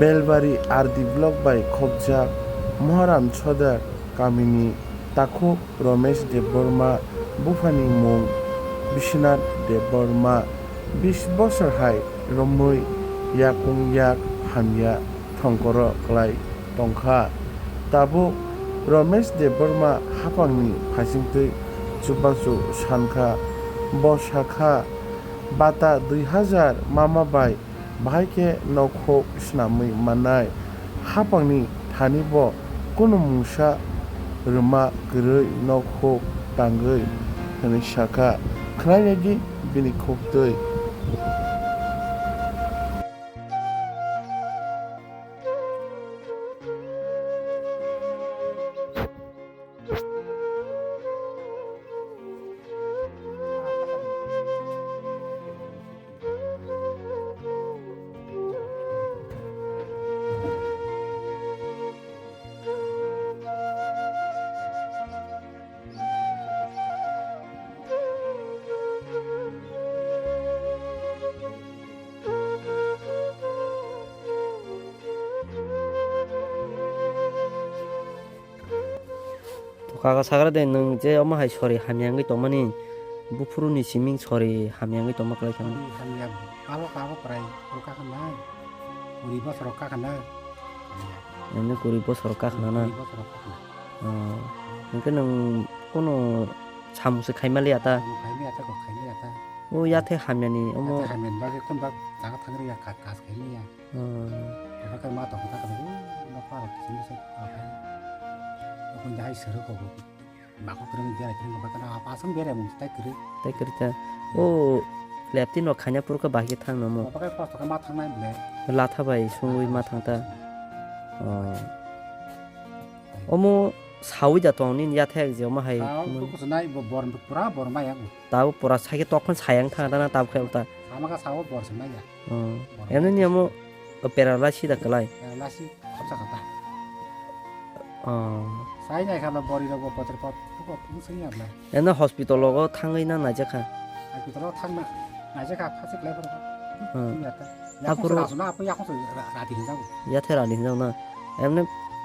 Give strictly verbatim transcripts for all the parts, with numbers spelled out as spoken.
Belbari R D block bai khopjak Moharam Sodar kamini takhuk Romesh Debbarma, buphani mung Biswanath Debbarma, bis bosor hai romwi yakung yak hamya thongkoro klai tongkha. Tabuk Romesh Debbarma haphangni phaisingtwi chubachu sankha. Bo sakha, bata dui hajar mama bai bahai khe nokhuk snamwi mannai. Haphangni thani bo kunu mungsa rwma kwrwi nokhuk tangwi hwnwi sakha. Khwnai naidi bini khuktwi. Kaka sagra de, nwng je omo hai sori hamya wngwi tongmani, buphuru ni siming sori hamya wngwi tongma kwlai kha. Sori hamya, abo kabo prai rwkha kha nai. Kuri bosor rwkha kha nai. Nini kuri bosor rwkha kha na? Kuri bosor rwkha kha na. Oh. Hwnkhe nwng kunu samung se khaima liya ta? Samung khaima liya ta, kok khaima liya ta. O yathai hamya ni omo. Yathai hamya ni bagwi kunu bak jaga thangri ya, ka-, kas khaima liya. Hmm. Abo khe ma tong kha khe, o, nokha rok kiching kiching kha khe. Nokha hai sero kok, bakho kwrwng berai kwrwng kha, bakho na pasang berai mung tai kwrwi. Tai kwrwi ta. O, lepti no khanya pur kha bahai khe thang no mo. Abo khe kosto khe ma thangnai ble. Latha bai sungwi ma thang ta. Oh. Omo sawi da tong nini yathai je omo hai. Sao, mo. Kusunai bo bor, pura bor ma yang. Tabo pura sai khe tokphon sayang thang ta na tabo khe ta. Sama kha sao bor se ma ya. Oh. Bor. Eno ni omo paralysis da kwlai. Paralysis khopsa kha ta. Oh. Sai nai kha ba bori rok bo potre pot ko phung sing ya bla. Eno hospital logo thangwi na naijak kha. Hospital logo thang na naijak kha, khasi kwlai phano. Hmm. Thang ya ta. Yakung Aphuru se rasuna apo yakung se ra-, rati hinjago. Yathai rani hinjago na. Emne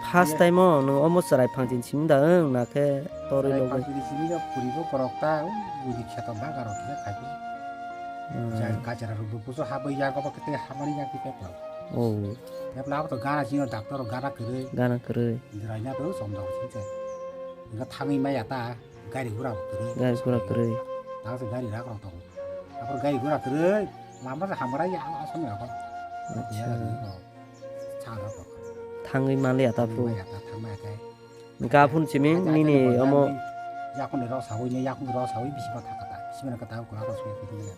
first time o nwng omo chwrai phangchin simi da wng na khe torwi logo. Chwrai phangchin simi da puri bo korok ta, o bui ni kheto bagar rok kisa khai. Hmm. Jai kachara rok bo bujo ha bai yago ba kete hamari yak di pepla. Oh. Pepla abo to gana sino doctor gana kwrwi. Gana kwrwi. Jwrai na to somjak sing se. Nga thangwi maya ta. Gari gura kwrwi. Gari gura kwrwi. Tang se gari rak rok tongo. Aphuru gari gura kwrwi. Lama se hamra ya asam ya ko. Acha. Ya, ya, ya. Cha rok rok. Thangwi mali ata phu. Thangwi mali ata, thangwi ata. Gaphun chiming nini omo. Yakun rok sawi ne, yakun rok sawi bisi ba thaka ta. Bisi ba kata ko rok sawi bisi ba.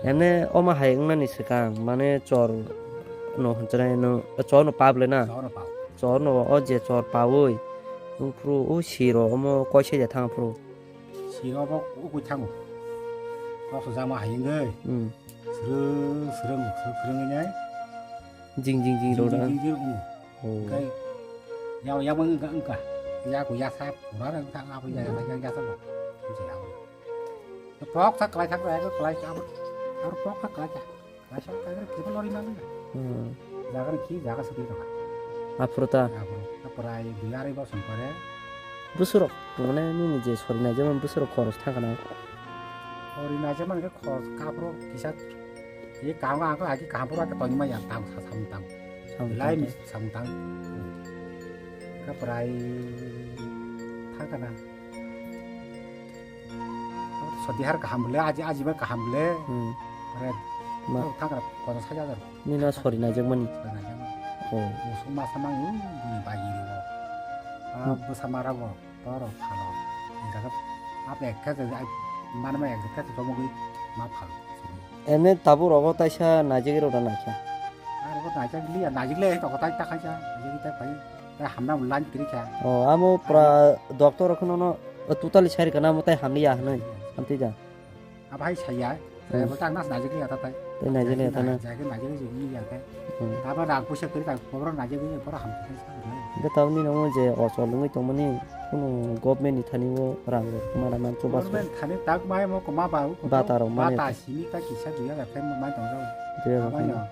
Ene omo hai wngnani swkang, mane chor no hwnchwnai no, chor no pab le na. Chor no pab. Chor no o je chor pawi. Wngphru o siro omo koise ja thang phru. Siro bo ukui thango. Koso jama hai wngwi. Hmm. Srwng, srwng, srwng, srwng wngnai. Jing, jing, jing, jing, rw da. Jing, jing, jing, oh. Oh. Kai, ya, ya, wng, wng, wngka. Ya, ko, ya, sa, pura, wng, sa, abo, ya, ya, ya, ya, sa, bo. Wng, sa, abo. Pok, sa, kalai, sa, kalai, kalai, abo. Abo pok, sa, kalai, sa. Kaisa kaisa kebo lori nang. Hmm. Jaga ni ki jaga suri rok. Aphuru ta. Aphuru ta prai dui arai bosong pore. Busurok mane nini je sori nai jemon busurok khoros thang kana. Sori nai jemon ke khoros kapro kisa. Ye kaham kaham ko agi kaham pura ke toni ma ya tang sa sam tang. Sam tang. Lai mi sam tang. Ka prai thang kana. Sotihar kaham bole, aji, aji bai kaham bole. Hmm. Ore, ma. Thagra kono saja jar. Nina sori naijak mani. Sori naijak mani. Oh. Musuk masa mang, uh, bini bagi ni bo. Ah, hmm. Bwsa mara bo, toro phalo. Jaga, apa ekka jaga, ai, mana ma ekka jaga tomogwi ma phalo. Ene tabuk rogo taisa naijak rok da naikha. Ar bo naijak liya, naijak le, toko tai ta khaisa, naijak ta khai. Tei hamna bo line kwrwi kha. Oh, amo pura doctor rok no, no, totally sai rwkha na, amo tei hamliya hinwi. Hamtwi da. Abo hai saya, hmm. Saya bo tang nas naijak ya ta tai. Tei naijak ya ta na. Naijak, naijak ya ta. Hmm. Abo rang puisa kwrwi ta, borok naijak ya, borok hamtwi sa. Hingke tamni namo je ochol wngwi tongmani, kunu government ni thani o rang rok mana man chubachu. Government thani tak mai mo koma ba, bata rok mani. Bata simi ta kisa dui hajar khai mo mai tong jao. Dui hajar khai. Abo no.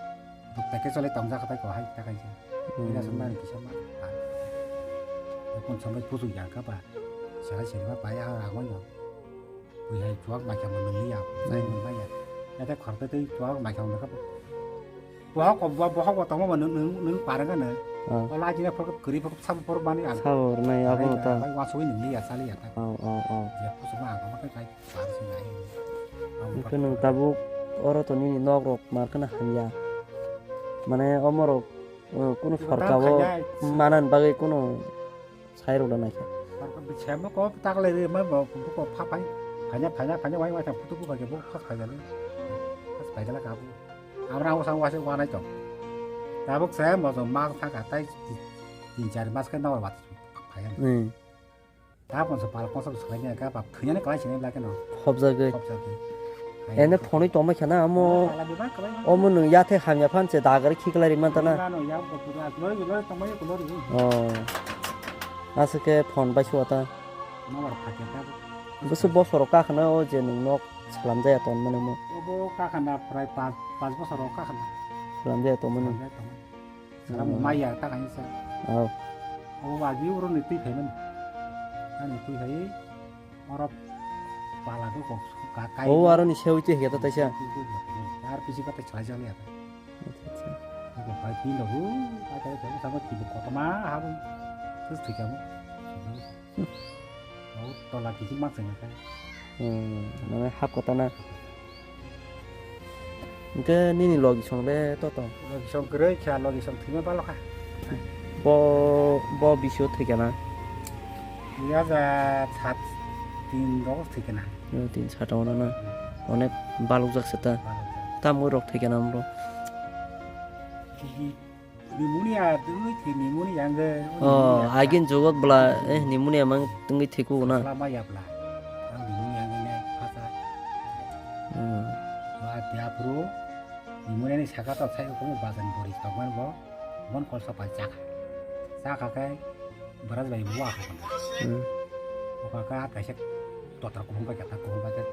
Bukta khe chole tongjakha bai ko hai ta kaisa. Hmm. Ina song nani kisa ma. Kon somai pusu yang ka ba. Sara sari ma pai ha rang no. Bui hai chuak mai kha mo nung ya. Sai mo mai ya. Ya ta khor ta tei chuak mai kha mo ka. Bohok ko bo-, bohok bo tongma mo nung, nung, nung parang ka na. Ah. Ola jina phor kri phor sab phor mani ang. Sabo rwnai abo no ta. Bai wa soi nung ya sali ya ta. Oh, oh, oh. Ya pusu ma ang ma kai. Iko nwng tabuk oro to nini nok rok mar kheno hamya. Mane omo rok, uh, kunu sorkar o manani bagwi kunu sai rok da naikha. Semo ko taklai ri ma bo ko pha phai. Phanya, phanya, phanya wai wai ta putu ko ba ke bo khas phai dale. Khas phai dale ka bo. Amra o sang wase wanai to. Tabuk se mo jong ma thaka tai tin char mas ke nawar wat phai. Hmm. Ta pon sa pal kosok swlai ni ka bap thwiyani kwlai sini lake no. Hobjagwi. Hobjagwi. Ene phonwi tongma khana amo. Pala bebak kwlai no. Omo nwng yathai hamya phan se dagari khiklai ri mantana. Wala no ya ko pura lori lori tongma ko lori. Oh. Aswk khe phone bai suwa ta. Number phakya ta. Bwswk bosoro kakhana o je nwng nok salam jaya ton mani mo. Obo kakhana prai pas, pas bosoro kakhana. Salam jaya ton mani. Salam jaya ton mani. Salam Hmm. maya ta kaisa. Oh. Obo agi uro ni twi phaimani. Ani twi phai oro pala ko kok ka kai. Oh, aro ni sewi twi heta taisa. Ar pisi kata chai jali ata. Acha, acha. Ko pai pin do bu, ata ko sama ki ko ma ha bu. Terus thik kamu. Hmm. Oh, tola kisi mak sengka. Hmm, mane hap kota na. Hwnkhe nini logi song le to tong? Logi song kwrwi kha, logi song thwima balo kha. Bo, bo bisio thwikha na? Dui hajar sat tin rok thwikha na. Dui hajar sat o na na? Onek balok jak se ta. Balok jak. Tamo rok thwikha na bro? Pneumonia tungwi thwi, pneumonia hwnkhe, oh, pneumonia. Agin jugot bwla, eh, pneumonia mang tungwi thwi kugo na. Bwla maya bwla. Ang pneumonia hwnkhe nai phacha. Hmm. Ba dia phuru pneumonia ni saka tok sai komo bajan bori tokmani bo, bon kol sopai chakha. Chakha khe bwraj bai bua kha. Hmm. Oka ka kaisa totra kuphum bai kata, kuphum bai kata.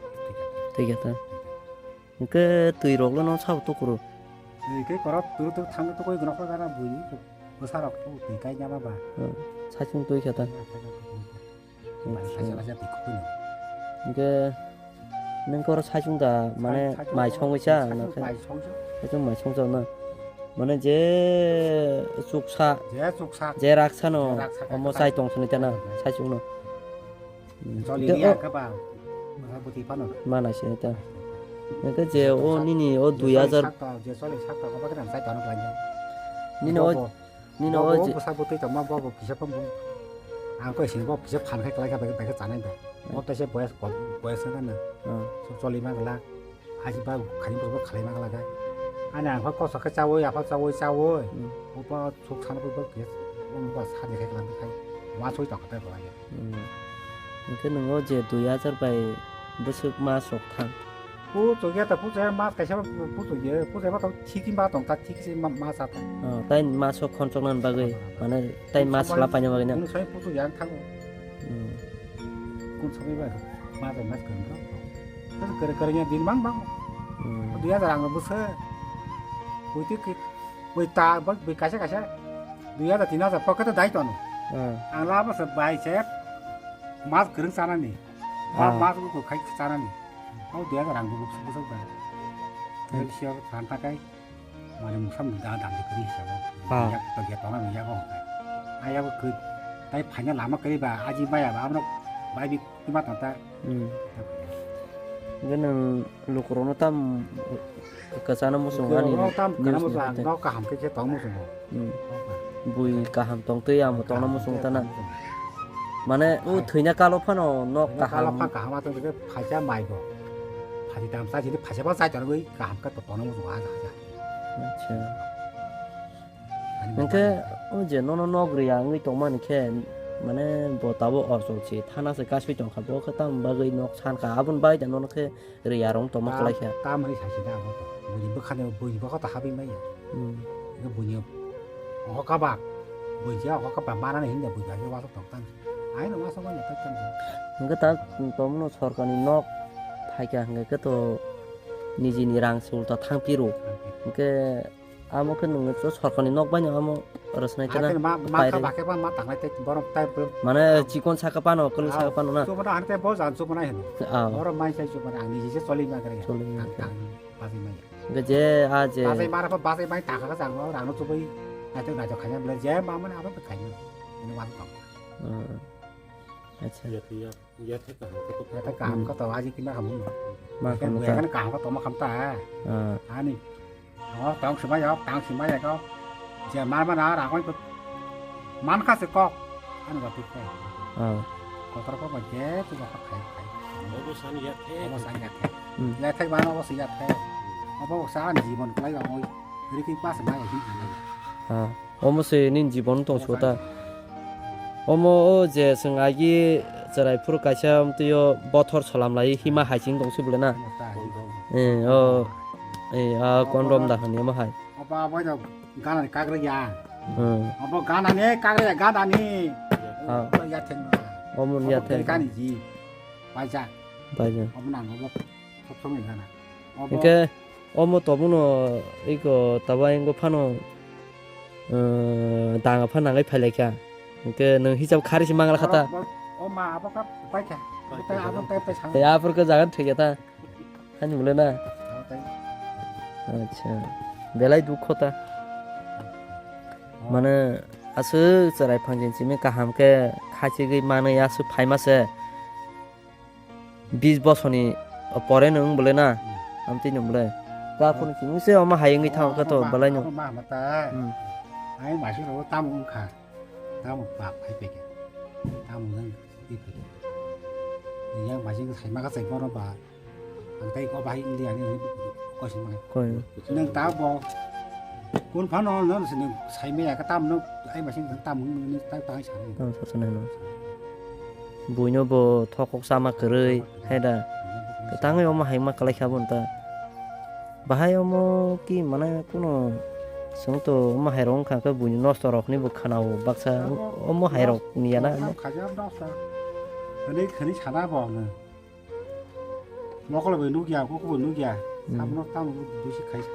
Thwi kata. Hwnkhe twi rok le no sabo tukuro. Twi khe korok turu turu thangwi tukui gwnokma gana bui bwsa rok twi kai nama ba. Hmm. Saichung twi khe ta. Bai kaisa kaisa twi khukui no. Hwnkhe nwng khe oro saichung da mane mai songwi cha na khe? Saichung mai songcha na. Mane je chuksa, je chuksa, je raksa no, je raksa omo chai tong sini ta na, saichung no. Hmm. Joli ya khe ba, masa bwtwi phano. Mana sini ta. Hwnkhe je o nini o dui hajar. Je choli sakto, je choli sakto, kobo khe nang chai tono khlai nai. Nini o, bobo, nini o bobo je bwsa bwtwi tongma, bobo kisa phan bo. Ang khe sini bo kisa phan khai kwlai kha, bai khe chanai bai. Hmm. Bo taisa boyas, boyas wngkha na. Hmm. Choli ma glak. Aji ba khani bo khalai ma glak. Ani ang khe koso khe chawi, apha chawi, chawi. Hmm. Opa suk sana bo kisa, bo sa de khai kwlai khai. Wa soi tong kha kwlai. Hmm. Hwnkhe nwng o je dui hajar bai bwswk mas rok thang. Puchuk ya ta puchuk ya mas kaisa puchuk ya, puchuk ya ma tong thiki ma tong ta thiki se ma, ma sa ta. Oh, tai mas rok khon chok nan bagwi, mane tai mas sla paina bagwi na. Kunu sai puchuk ya thang. Hmm. Kun sabai ba ma ta mas kan bro. Kan kere kere ya din bang bang. Hmm. Dui hajar ang bwswk. Bui ti ki, bui ta, bui kaisa kaisa. Dui hajar tin hajar pocket dai tono. Hmm. Ang la bwswk bai se mas kwrwng chanani. Ma, ah, ma ko khai chanani. Au dia ga rang bu bu bu ba. Hmm. Dia sia than ta kai. Mane musam da dam de kri sa ba. Ah. Ya to ya to na ya ko. Aya ko kri. Tai phanya lama kri ba aji ba ya ba amro bai bi ma ta ta. Hmm. Ganang lukurokno tam kwchana muchungo ani. Lukurokno tam kwchana muchungo, news ni no kaham khe khe tong muchungo. Hmm. Bui kaham tong twi amo tongna muchungo tana. Mane o thwina kalo phano nok kaham. Kalo pha kaham atong khe phaisa mai bo. Phati tam sa sini phaisa ba sai tong kaham khe tongna muchungo ha ha. Acha. Hwnkhe o je nono nok riya wngwi tongmani khe, mane bo tabuk ochol se thana se kasui tongkha, bo khe tamoni bagwi nok sankha, aboni bagwi da nono khe riya rong tongma kwlai kha. Tam hwnwi saisina abo to, buini bwkhani buini bwkha to habwi manya. Hmm. Hwnkhe buini oho kaba, buini je oho kaba manani hinda buini bagwi wasuk tong tang. Aino wasuk manya tong tang. Hwnkhe ta tongmano sorkarni nok phaikha hwnkhe khe to nijini rang se ulta thang phiro. Thang phiro. Hwnkhe Amo khe nwng to sorkarni nok bai no amo rwsnai tana. Ate ma, ma kha pai rw. Ba khe ba ma tangnai tei borok tai borok. Mane chikon saka pano, kwlwng saka pano na. Chubana hante bo jan chubana hino. Ah. Borok mai sai chubana ang niji se choli ma kare. Choli ma kare. Tang, tang, bazai mai. Hingke je a je. Bazai mara pha bazai mai taka ka jang rang no chubai. Naito naito khaina bole je ma mane abo khaina. Ini wan tong. Hmm. Acha. Iya, iya. Iya, thek kaham ka to. Iya, thek kaham ka to, aji kima kamu. Ma kamu ka. Kan kaham ka to ma kamta. Ah. Ani. Oh, tong sima ya, tang sima ya kau. Je mar mana ra kau itu. Man ka se kok. Anu ka tu kok. Ah. Kotor kok ba je tu kok khai khai. Obo san ya thek. Obo san ya thek. Hmm. Ya thek ba obo si ya thek. Obo sa ani jibon klai ba oi. Riki pas ma ya hi. Ah. Omo se nini jibon tong suo ta. Omo o je chwng agi chwrai phuru kaisa amtwi o bothor solam lai hima hai ching tong si bole na. Eh, o, eh, a kondom da hani omo hai. Oba bai da gana ni kagre ya. Hmm. Obo gana ni kagre ya, gana ni. Ah. Obo ya theng. Omo ya theng. Gani ji. Bai ja. Bai ja. Obo nang obo. Thop thop ni gana. Obo. Hingke Omo tobuno iko taba ingo phano, eh, danga pha nangai phailaikha. Hingke nwng hisab khari se manglakha ta. Oro, o ma abo kha paikha. Paikha. Tei abo tei tei sang. Tei aphuru khe jagan thwikya ta. Hani bole na? Abo tei. Acha. Belai dukho ta. Mane aswk chwrai phangjin simi kaham khe khachigwi manwi aswk phaima se. Bis bosoni pore no wng bole na. Hmm. Amtwi no bole. Ka phone simi se omo hai wngwi thang kha to belai no. Abo ma hama ta. Hmm. Ai masi ro tamo wng kha. Tamo bap hai peke. Tamo nang i peke. Yang masi sai ma ka sai bono ba. Ang tai ko bai India ni kosi ma. Koi. Nang ta bo. Kun phano no se nang sai me ya ka tam no ai ma sing tam hung ni ta ta sa ni. Tam sa sa no. Buino bo thokok sama kwrwi hai da. Tangwi omo hai ma kwlai kha bo ta. Bahai omo ki mane kuno sung to omo hai rok wngkha khe buino nosto rok ni bo khana o baksa omo hai rok ni ya na. Khaja nosto. Ani khani sana bo no. Mokolo bai nukya, koko bai nukya. Hmm. Sabono tamo busi khai sa.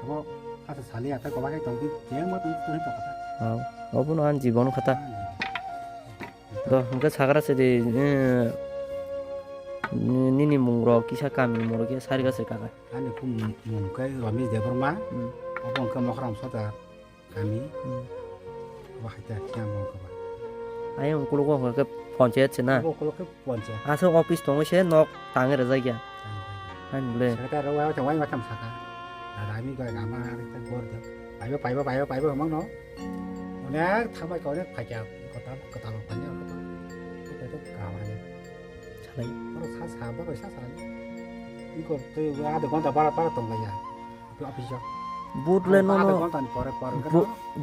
Abo asa sali ata koba khai tongdi, jeng ma tongdi tongdi tongkha. Oh, obono an jibon kha ta. Hmm. Do, hingke sagra se di, eh, nini mung rok kisa kami mung rok kisa sari gase kaka. Ani kum mung kai Ramesh Debbarma. Hmm. Obo hingke Mohram Sodar. Kami. Hmm. Abo hai ta khe amo khe ba. Ayang ukulok o hwnkhe ponchayat se na? Abo ukulok khe ponchayat. Aswk office tongwi se nok tangwi rwjak ya. Tangwi rwjak. Hai bwle. Secretary rok wai wai wai thang saka. Dada ami goi ama ari ta gor de. Paibo paibo paibo paibo hwnmang no. Onek thabai khe onek phaikya kwtal kwtal phaikya kwtal. Kaitor kaham hai. Salai. Oro sa sa ba bai sa sa. Iko tei adha ghonta bara bara tong lai ya. Office o. Boot le no no. Adha ghonta ni pore pore.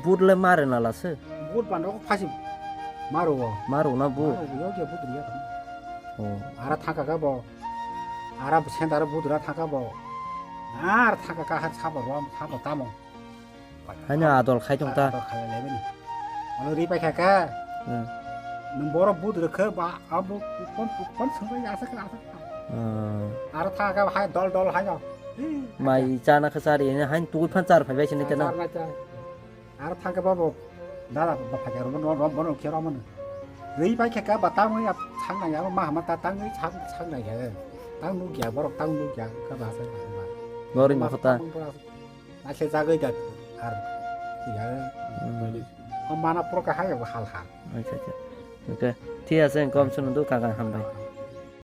Boot le mare na la se. Boot ban rok phasi maro o. Maro na boot. Maro yo ke boot riya. Oh. Ara thaka ka bo. Ara center boot ra thaka bo. Ar thaka ka ha sabo rom sabo tamo. Haino adol khai tong ta. Adol khai lai bini. Ano ri pai kha ka. Hmm. Nung boro boot rwkhe ba abo kon kon sung bai asa khe asa. Hmm. Ara thaka ka hai dol dol hai no. Mai chana khe chari ne hain tugui phan char phai bai sini tena. Char na char. Ara thangkhe babo dada ba phaikha rombo no rombo no khe rombo no. Rwi pai khe ka ba tang ya sang na ya ma hama ta tang ni sang sang na ya. Tang nu ya borok tang nu ya ka ba sa. Gori ma khota. Ashe jagoi da ar ya. Hmm. O mana pro ka hai hal hal. Acha acha. Okay. Thik ase kom sunu du kaka hambai.